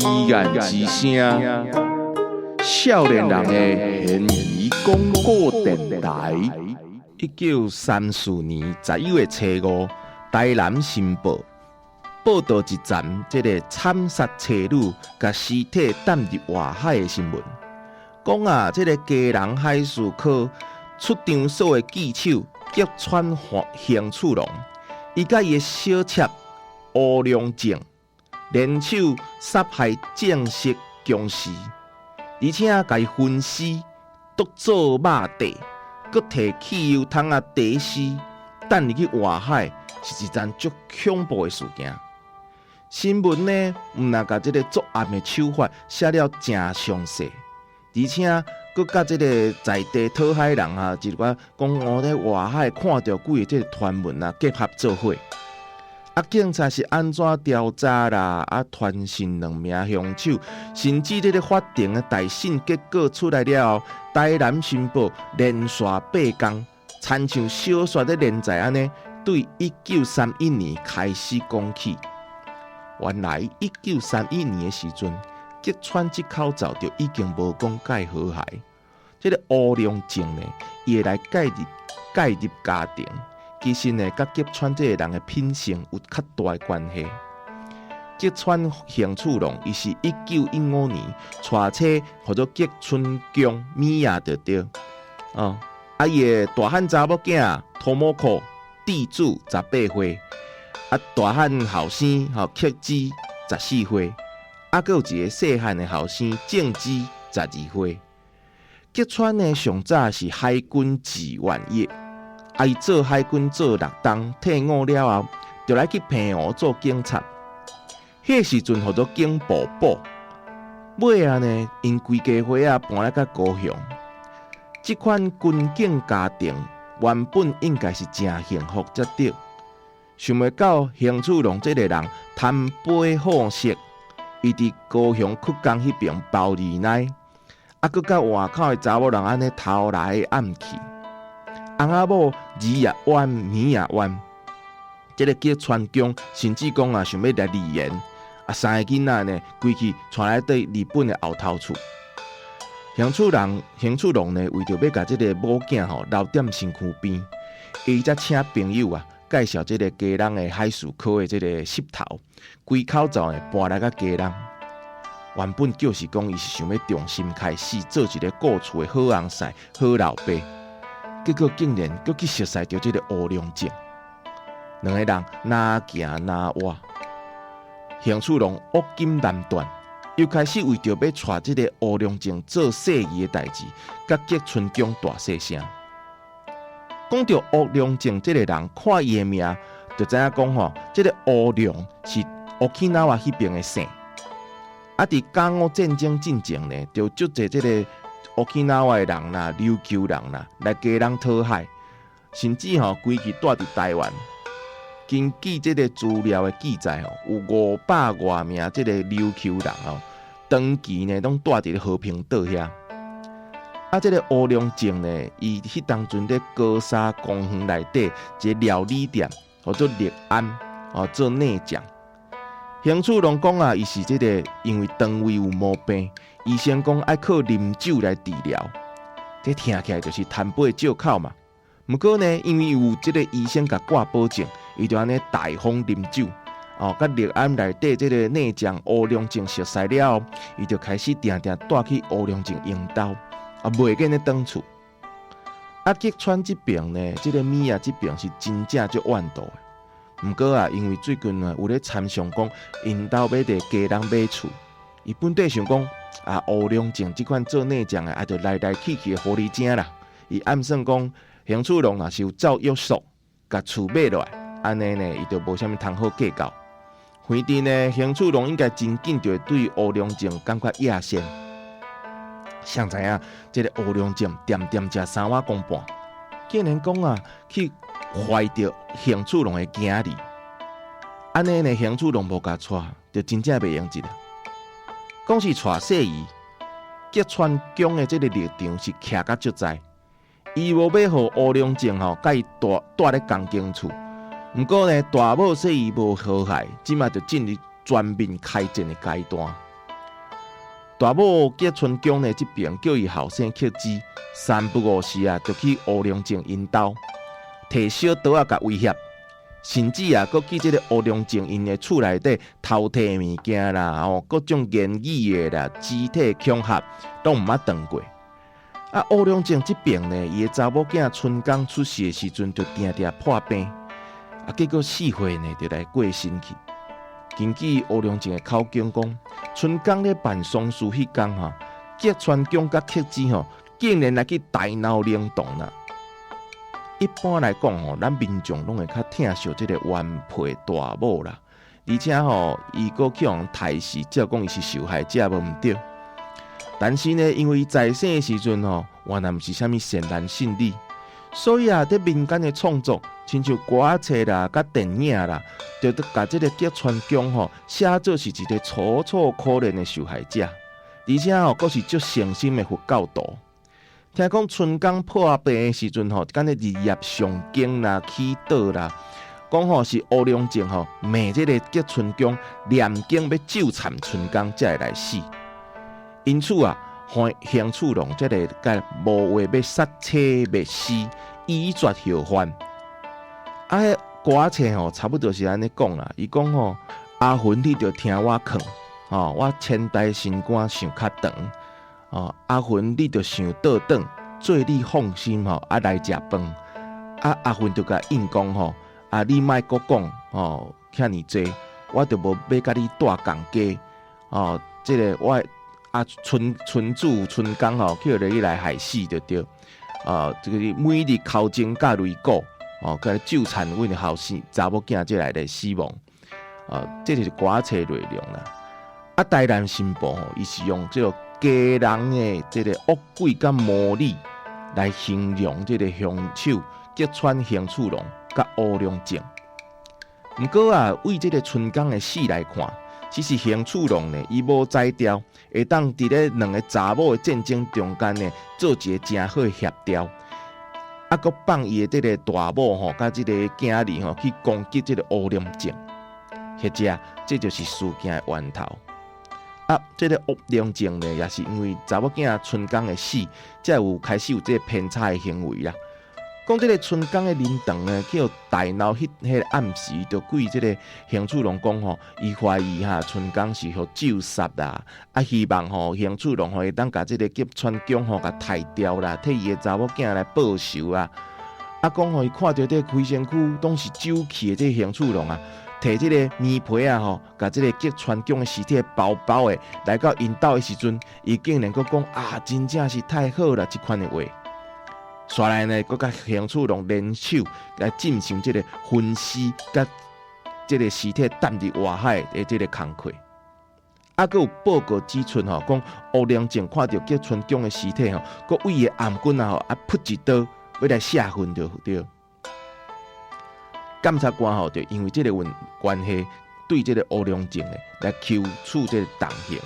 言之聲，少年人的懸疑廣播電臺。1934年11月初5，台南新報報導一則這个慘殺妻女，共屍體擲入外海的新聞。講啊，這个基隆海事科出場所的記手吉川幸次郎，伊佮伊的小妾吳良正聯手殺害正式僵屍，而且共伊分屍，剁做肉塊，閣提汽油桶仔硩屍，擲入去外海，是一件足恐怖的事件。新聞呢，毋但共這个作案的手法寫了誠詳細，而且閣佮這个在地討海人啊，一寡講哦咧外海看著鬼的這个傳聞啊，結合做伙。啊，警察是按怎調查啦？啊，傳訊兩名兇手，甚至這个法庭的大審結果出來了後，台南新報連續八工，親像小說咧連載按呢，對1931年開始講起。原來1931年的時陣，吉川這口罩就已經無講蓋和諧。這个吳良正呢，伊會來介入家庭，其實呢，佮吉川這个人的品性有較大的關係。吉川幸次郎，伊是1915年娶妻，號做吉春宮美亞就對。哦，啊，伊的大漢查某囝托摩可地主18歲，啊，大漢後生吼克之14歲，啊，閣有一个細漢的後生正之12歲。吉川呢，上早是海軍志願役，啊，伊做海軍做六冬，退伍了後，就來去澎湖做警察。彼个時陣號做警部補，尾仔呢，𪜶規家伙仔搬來到高雄。這款軍警家庭原本應該是誠幸福才對，想袂到幸次郎這个人貪杯好色，伊佇高雄曲江彼爿包二奶，啊，閣佮外口的查某人按呢偷來暗去，翁仔某日也冤，暝也冤。這个吉川公甚至講啊，想欲來離緣，啊，三个囡仔呢，規氣帶來對日本的後頭厝。幸次郎，幸次郎呢，為著欲共這个某囝吼留踮身軀邊，伊才請朋友啊介紹這个基隆的海事科的這个穑頭，規口罩呢搬來到基隆。原本就是講，伊是想欲重新開始做一个顧厝的好翁婿、好老爸，結果竟然閣去熟似著這个吳良正，兩个人若行若倚，幸次郎惡錦難斷，又開始為著欲娶這个吳良正做婿兒的代誌，佮吉春宮大細聲。講著吳良正這个人，看伊的名就知影講吼，這个吳良是沖縄彼爿的姓。啊！佇甲午戰爭進前呢，就足濟這个沖縄的人啦、琉球人啦，來基隆討海，甚至吼規氣蹛佇台灣。根據這个資料的記載吼，有500外名這个琉球人吼，長期呢攏蹛佇咧和平島遐。啊，這个吳良正呢，伊彼當陣咧高沙公園內底一个料理店，號做樂安，哦做內將。幸次郎講啊，伊是這个因為腸胃有毛病，醫生講愛靠啉酒來治療。這聽起來就是貪杯的藉口嘛。毋過呢，因為有這个醫生共掛保證，伊就按呢大方啉酒。哦，佮樂安內底這个內將吳良正熟似了後，伊就開始定定蹛去吳良正𪜶兜，啊，袂見咧轉厝。啊，吉川這爿呢，這个美亞這爿是真正足怨妒的。毋過啊，因為最近啊有咧參詳講，𪜶兜欲佇基隆買厝，伊本底想講啊，吳良正這款做內將的，啊，就來來去去的狐狸精啦。伊暗算講，幸次郎若是有照約束，共厝買落來，按呢呢，伊就無啥物通好計較。反正呢，幸次郎應該真緊就會對吳良正感覺厭嫌。誰知影這个吳良正恬恬食三碗公半，竟然講啊去懷著幸次郎的囝兒，按呢呢，幸次郎無共娶，就真正袂用得啦。講是娶細兒，吉川公的這个立場是徛甲足在，伊無欲予吳良正吼，共伊蹛蹛咧仝間厝。毋過呢，大某細兒無和諧，這馬就進入全面開戰的階段。大某吉春江呢這爿叫伊後生克子，三不五時啊，就去烏龍症𪜶兜，提小刀仔共威脅，甚至啊，閣去這个烏龍症𪜶的厝內底偷提物件啦，吼，各種言語的啦，肢體恐嚇，攏毋捌斷過。啊，烏龍症這爿呢，伊的查某囝春江出世的時陣，就定定破病，啊，結果4歲呢，就來過身去。根據烏龍症的口供講，春江咧辦喪事彼工吼，吉川姜佮克子吼，竟然來去大鬧靈堂啦。一般來講吼，咱民眾攏會較疼惜這个原配大某啦，而且吼，伊閣去予刣死，照講伊是受害者，無毋對。但是呢，因為伊在生的時陣吼，原來毋是啥物善男信女，所以啊，佇民間的創作，親像歌仔冊啦、佮電影啦，就都共這个吉川姜吼寫做是一个楚楚可憐的受害者，而且吼，閣是足誠心的佛教徒。聽講春江破病的時陣吼，敢若日夜誦經啦、祈禱啦，講吼是烏龍症吼罵這个吉春江念經欲咒懺春江才會來死。因此啊，刑處郎這个共謀劃欲殺妻滅屍，以絕後患。啊，彼歌仔冊吼，差不多是按呢講啦。伊講吼，阿雲你著聽我勸，吼，我千代心肝想較長，哦，阿雲你著想倒轉，做你放心吼，啊來食飯。啊，阿雲就共應講吼，啊你莫閣講吼，遐爾濟，我著無欲共你蹛仝家，哦，這个我。啊，村村主春江吼，去予你來害死就對。啊，這个每日敲鐘佮擂鼓，哦，共咒懺阮的後生查某囝這來的死亡。啊，這就是歌仔冊內容啦。啊，台南新報吼，伊是用這个基隆的這个惡鬼佮魔女來形容這个兇手吉川幸次郎佮烏龍症。毋過啊，為這个春江的死來看，其實刑次郎呢，伊無才調，會當佇咧兩个查某的戰爭中間呢，做一个誠好的協調，啊，閣放伊的這个大某吼，佮這个囝兒吼去攻擊這个烏龍症，或者這就是事件的源頭。啊，這个烏龍症呢，也是因為查某囝春江的死，才有開始有這个偏差的行為啦。講這个春江的靈堂呢，去予大鬧彼个暗時，就對這个刑次郎講吼，伊懷疑哈春江是予咒殺啦，啊希望吼刑次郎吼會當共這个吉川姜吼共刣掉啦，替伊的查某囝來報仇啊。啊講吼伊看著這規身軀攏是酒氣的這个刑次郎啊，提這个棉被啊吼，共這个吉川姜的屍體包包的來到𪜶兜的時陣，伊竟然閣講啊，真正是太好啦，這款的話。紲來呢，閣共刑次郎聯手來進行這个分屍，佮這个屍體擲佇外海的這个工課。啊，閣有報告指出吼，講烏龍症看著吉春江的屍體吼，閣對伊的頷頸仔吼啊噗一刀，欲來泄恨就對。檢察官吼就因為這个問關係，對這个烏龍症呢來求處這个重刑。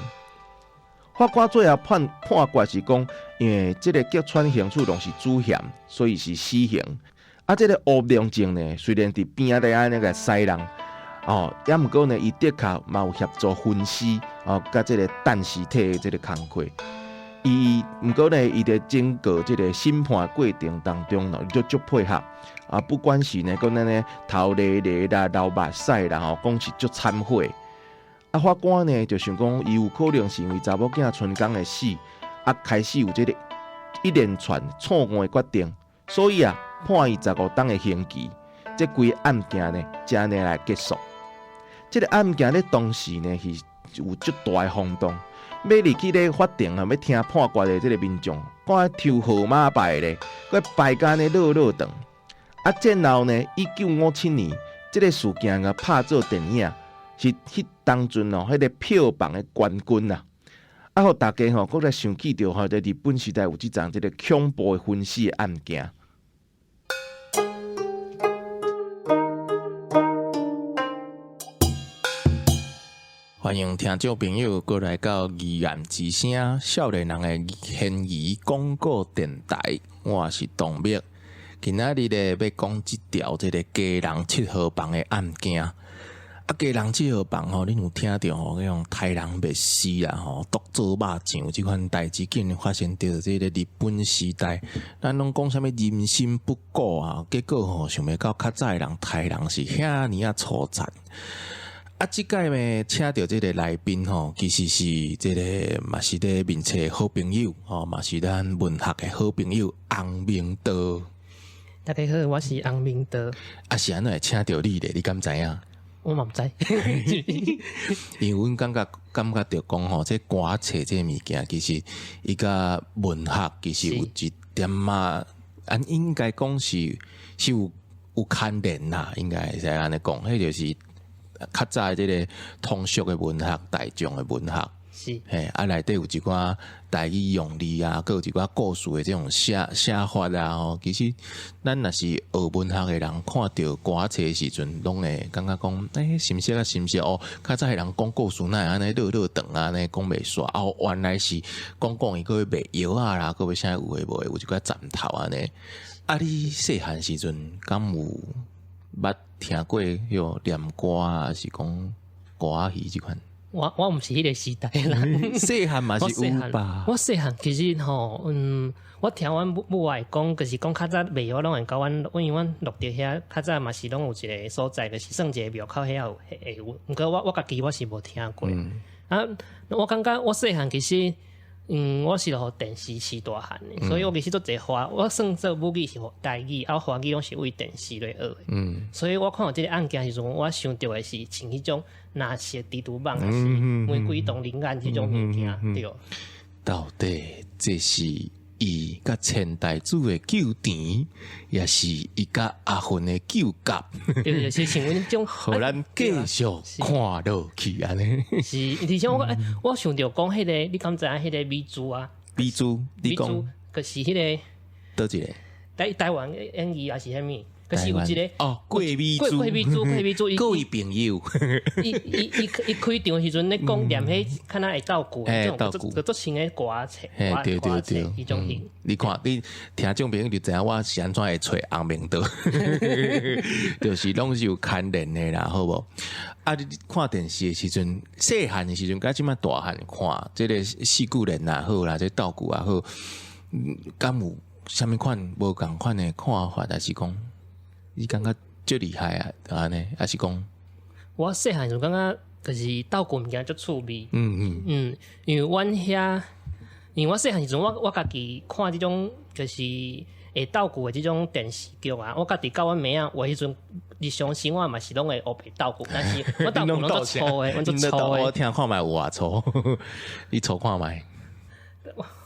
法官最後判決是講，因為這个吉川刑次郎是主嫌，所以是死刑。啊，這个烏龍症呢，雖然佇邊仔咧按呢共使人，哦，抑毋過呢，伊的確嘛有協助分屍，哦，佮這个擲屍體的這个工課。伊毋過呢，伊佇整個這个審判過程當中呢，伊就足配合。啊，不管是呢，講按呢頭咧咧啦、流目屎啦，吼，講是足懺悔。啊，法官呢就想講，伊有可能是因為查某囝春江的死，啊，開始有這个一連串錯誤的決定，所以啊，判伊15冬的刑期。這規个案件呢，才按呢來結束。這个案件咧當時呢是有足大的轟動，欲入去咧法庭啊，欲聽判決的這个民眾，看抽號碼牌咧，閣排甲按呢落落長。啊，戰後呢，1957年，這个事件共拍做電影。是彼當陣哦，彼个票房的冠軍啊！啊，予大家吼，閣來想起著吼，佇日本時代有這樁這个恐怖的分屍的案件。歡迎聽眾朋友閣來到疑案之聲，少年人的懸疑廣播電台，我是董密。今仔日咧欲講這條這个基隆七號房的案件。啊，家人這號房吼，恁有聽著吼，彼種刣人滅屍啦吼，毒做肉醬這款代誌，竟然發生佇這个日本時代。咱攏講啥物人心不古啊，結果吼，想袂到較早的人刣人是遐爾仔粗殘。啊，這擺呢，請著這个來賓吼，其實是這个嘛是咧面冊好朋友吼，嘛是咱文學的好朋友洪明道。大家好，我是洪明道。啊，是按怎會請著你咧？你敢知影？我嘛毋知。因為阮感覺著講吼，這歌仔冊這个物件，其實伊佮文學其實有一點仔，按應該講是有牽連啦，應該會使按呢講，彼就是較早的這个通俗的文學、大眾的文學。是。嘿，啊，內底有一寡台語用字啊，閣有一寡故事的這種寫法啊吼。其實咱若是學文學的人，看著歌仔冊的時陣，攏會感覺講，欸，是毋是啊？是毋是哦？較早的人講故事哪會按呢落落長按呢講袂煞？哦，原來是講講伊閣賣藥仔啦，閣欲啥有的無的，有一寡站頭按呢。啊，你細漢時陣敢有捌聽過彼個念歌啊，抑是講歌仔戲這款？我毋是彼个時代的人。細漢嘛是有吧？我細漢其實吼，我聽阮母母會講，就是講較早賣藥攏會共阮，因為阮落佇遐較早嘛是攏有一个所在，就是算一个廟口遐有會有。毋過我家己我是無聽過。啊，我感覺我細漢其實，我是予電視飼大漢的，所以我其實足濟華，我算做母語是台語，啊，華語攏是為電視來學的。所以我看著這个案件時陣，我想著的是像彼種藍色蜘蛛網，抑是玫瑰同林案彼種物件，對。到底這是伊佮千代子的糾纏，抑是伊佮阿芬的糾結？對，就是像阮這種，予咱繼續看落去按呢。是，而且我想著講彼个，你敢知影彼个美珠啊？美珠，你講，就是彼个佗一个？台灣演藝抑是啥物？可是有一个哦，郭美珠，郭美珠，郭美珠，各位朋友，伊開場時陣咧講念彼，敢若會道具，這種就足像彼歌仔冊，對對對，彼種型。你看，你聽眾朋友就知影我是按怎會揣洪明道，就是攏是有牽連的啦，好無？啊，你看電視的時陣，細漢的時陣，佮這擺大漢看，這个四句連也好啦，這個道具也好，敢有啥物款無仝款的看法，抑是講？你感覺足厲害啊？按呢，抑是講？我細漢就感覺就是道具物件足趣味。因為阮遐，因為我細漢時陣，我家己看這種就是會道具的這種電視劇啊，我家己教阮妹仔，我彼陣日常生活嘛是攏會烏白道具，但是我道具攏足粗的，阮足粗的。我聽看覓有偌粗，你粗看覓？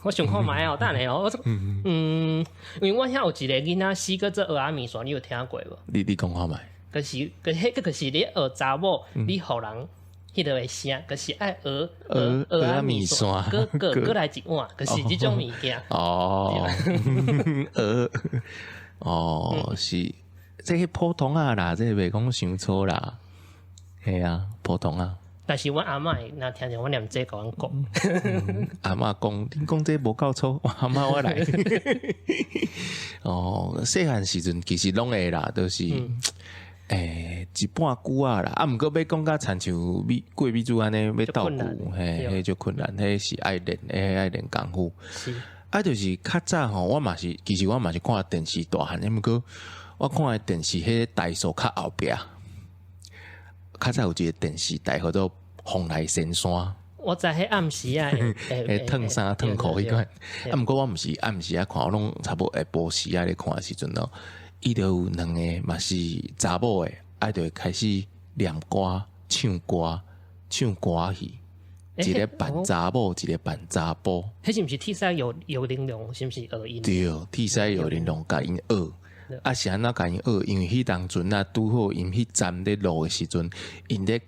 我想看覓哦，等下哦，我因為阮遐有一个囡仔死閣做蚵仔麵線，你有聽過無？你講看覓？就是，就是彼个就是你學查某，你予人彼个的聲，就是愛學蚵蚵仔麵線，閣閣閣來一碗，就是這種物件。哦，蚵哦，是這个普通仔啦，這个袂講傷粗啦，嘿啊，普通仔。但是阮阿嬤若聽著阮念這個，共阮講。阿嬤講，恁講這無夠粗，阿嬤我來。哦，細漢時陣其實攏會啦，就是，一半久仔啦。啊，毋過欲講甲親像美郭美珠按呢欲道具，嘿，彼足困難，彼是愛練，彼愛練功夫。是。啊，就是較早吼，我嘛是，其實我嘛是看電視大漢，毋過我看的電視彼个台數較後壁。較早有一个電視台號做蓬萊仙山。我知彼暗時啊，會褪衫褪褲彼款。啊，毋過我毋是暗時仔看，我攏差不多下晡時仔咧看的時陣咯。伊就有兩个嘛是查某的，啊，就會開始念歌、唱歌、唱歌仔戲。一个扮查某，一个扮查埔。彼是毋是鐵獅游玲瓏？是毋是學𪜶？對，鐵獅游玲瓏共𪜶學。啊，是按怎共𪜶學？因為彼當陣啊，拄好𪜶彼站咧錄的時陣，𪜶咧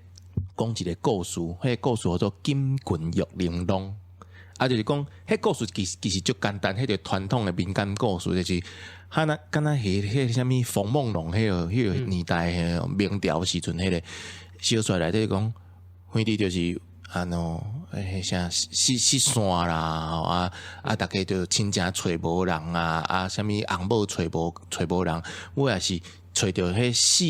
講一个故事，彼个故事號做《金裙玉玲瓏》。啊，就是講，彼故事其實足簡單，彼個傳統的民間故事，就是哈若敢若彼个啥物馮夢龍彼個年代的明朝時陣，彼个小說內底講，反正就是按怎，彼啥失散啦，啊啊，逐家就親情揣無人啊，啊，啥物翁某揣無人，尾仔是揣著彼四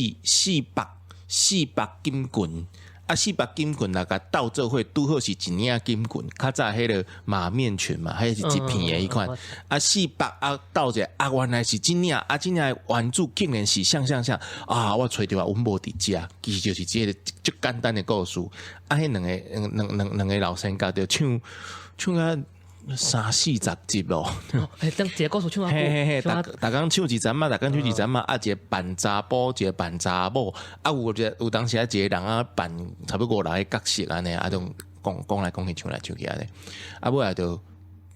百四目金棍。啊，四目金棍若共鬥做伙，拄好是一領金棍。較早彼个馬面裙嘛，彼是一片的彼款。啊，四目啊鬥者啊，原來是這領啊，這領原主竟然是啥啥啥啊！我揣著啊，阮某佇遮，其實就是這个足簡單的故事。啊，彼兩个兩兩兩个老先覺就唱唱啊三四十集咯。欸，等一個故事唱啊，嘿嘿嘿，逐逐工唱一陣仔，逐工唱一陣仔，啊，一個扮查埔，一個扮查某，啊，有一有當時啊，一個人啊扮差不多五六个角色按呢，啊，種講講來講去，唱來唱去按呢，啊，尾仔就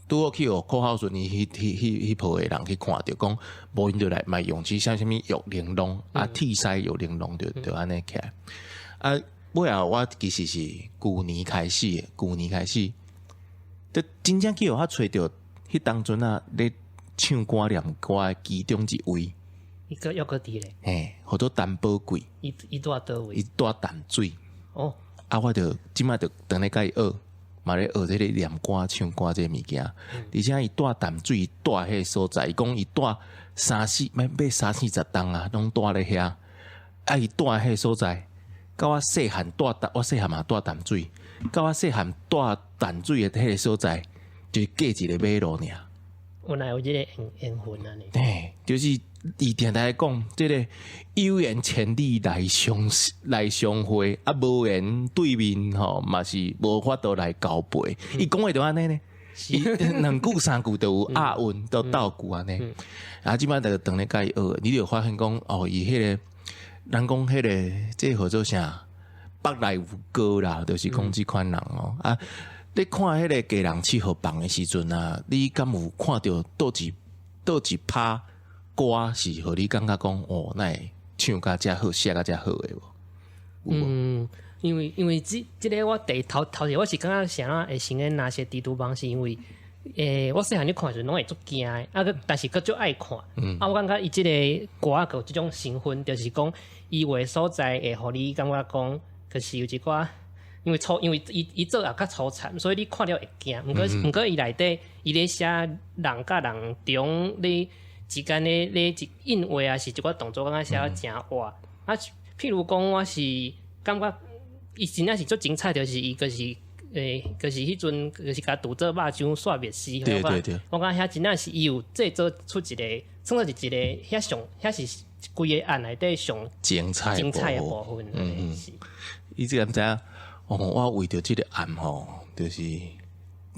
拄好去予柯孝順伊彼彼彼彼鋪的人去看著，講無𪜶就來嘛用起啥啥物玉玲瓏啊，鐵西玉玲瓏就就按呢起來。啊，尾後我其實是舊年開始的，舊年開始。就真正去予我揣著，彼當陣啊，咧唱歌念歌的其中一位，伊閣猶閣佇咧，嘿，號做陳寶貴，伊伊住佗位？伊住淡水。哦，啊，我就這擺就當咧共伊學，嘛咧學這个念歌唱歌這个物件。而且伊住淡水，住彼个所在，伊講伊住三四，欲欲三四十冬啊，攏住咧遐。啊，伊住彼个所在，佮我細漢住淡，我細漢嘛住淡水，佮我細漢住淡水的彼个所在，就是隔一个馬路爾。原來有這个緣緣分按呢。嘿，就是伊定定講，這个有緣千里來相來相會，啊，無緣對面吼嘛是無法度來交陪。伊講話就按呢呢，伊兩句三句都有押韻，都鬥句按呢。啊，這擺就當咧共伊學，你就發現講哦，伊彼个人講彼个這號做啥？腹內有歌啦，就是講這款人哦。啊，你看彼个家人七號房的時陣啊，你敢有看著佗一佗一拍歌是予你感覺講哦，哪會唱甲遮好，寫甲遮好的無？嗯，因為因為這這个我第頭頭一我是感覺啥物會先演那些蜘蛛網，是因為我細漢咧看的時陣攏會足驚的，啊，閣但是閣足愛看。啊，我感覺伊這個歌閣有這種成分，就是講伊畫所在會予你感覺講，就是有一寡。因為粗，因為伊伊做也較粗殘，所以你看了會驚。毋過毋過伊內底伊咧寫人佮人中咧之間咧咧一應話啊，是一寡動作，感覺寫得誠活。啊，譬如講，我是感覺伊真正是足精彩，就是伊就是就是彼陣就是共櫥做肉醬煞滅死。對對對。我感覺遐真正是伊有製作出一个，算做是一个遐上遐是規个案內底上精彩精彩的部分。嗯嗯。伊這個毋知影？哦，我為著這个案吼，就是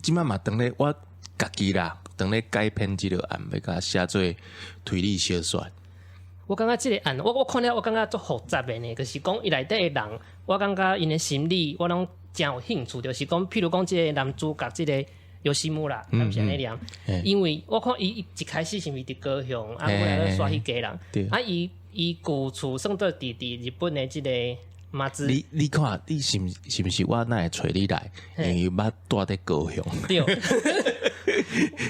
這擺嘛當咧我家己啦，當咧改編這个案，欲共寫做推理小說。我感覺這个案，我我看了我感覺足複雜的呢，就是講伊內底的人，我感覺𪜶的心理，我攏誠有興趣。就是講，譬如講，這个男主角這个游西姆啦，敢是按呢念？因為我看伊一開始是毋是佇高雄，啊，尾仔煞去基隆，啊，伊伊舊厝算做佇佇日本的這个。你你看，你是毋是毋是我哪會揣你來？因為捌住佇高雄。對，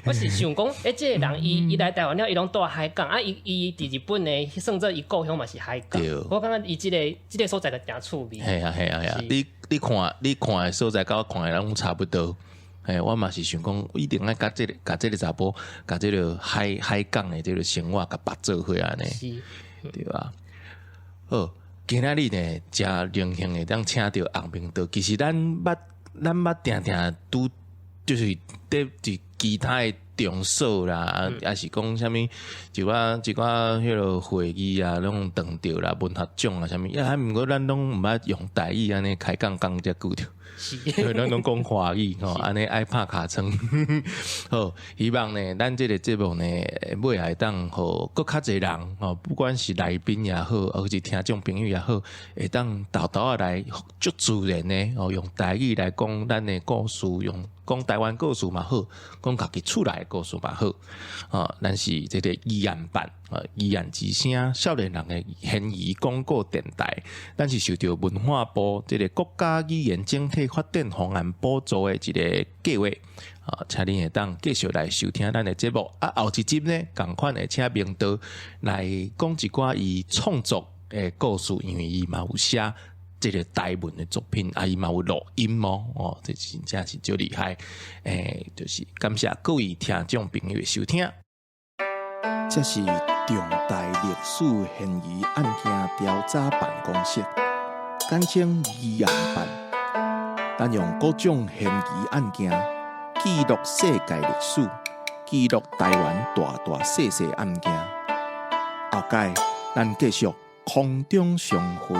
我是想講，欸，這个人伊伊來台灣了，伊攏住海港啊，伊伊佇日本的，算做伊故鄉嘛是海港。我感覺伊這个這个所在就誠趣味。係啊係啊係啊！你你看你看的所在，佮我看的攏差不多。嘿，我嘛是想講，一定愛共這个共這个查埔，共這个海海港的這个生活共綁做伙按呢，對吧？好。今仔日呢，誠榮幸會當請著洪明道。其實咱捌，咱捌定定拄，就是佇佇其他的場所啦，抑是講啥物一寡一寡彼个會議啊，攏碰著啦，文學獎啊啥物，啊，毋過咱攏毋捌用台語按呢開講講遮久著。咱攏講華語吼，按呢愛拍尻川。好，希望呢，咱這个節目呢，尾會當予閣較濟人吼，不管是來賓也好，抑是聽眾朋友也好，會當沓沓仔來足自然的哦，用台語來講咱的故事，用講台灣故事嘛好，講家己厝內的故事嘛好。哦，咱是這个議案辦啊，議案之聲，少年人的懸疑廣告電台，咱是受著文化部這个國家語言整體發展方案補助的一个計劃，啊，請恁會當繼續來收聽咱的節目。啊，後一集呢，仝款會請明道來講一寡伊創作的故事，因為伊嘛有寫這个台文的作品，啊，伊嘛有錄音哦，哦，這真正是足厲害。就是感謝各位聽眾朋友的收聽。這是重大歷史懸疑案件調查辦公室。簡稱疑案辦。咱用各種懸疑案件記錄世界歷史，記錄台灣大大細細案件。後擺咱繼續空中相會。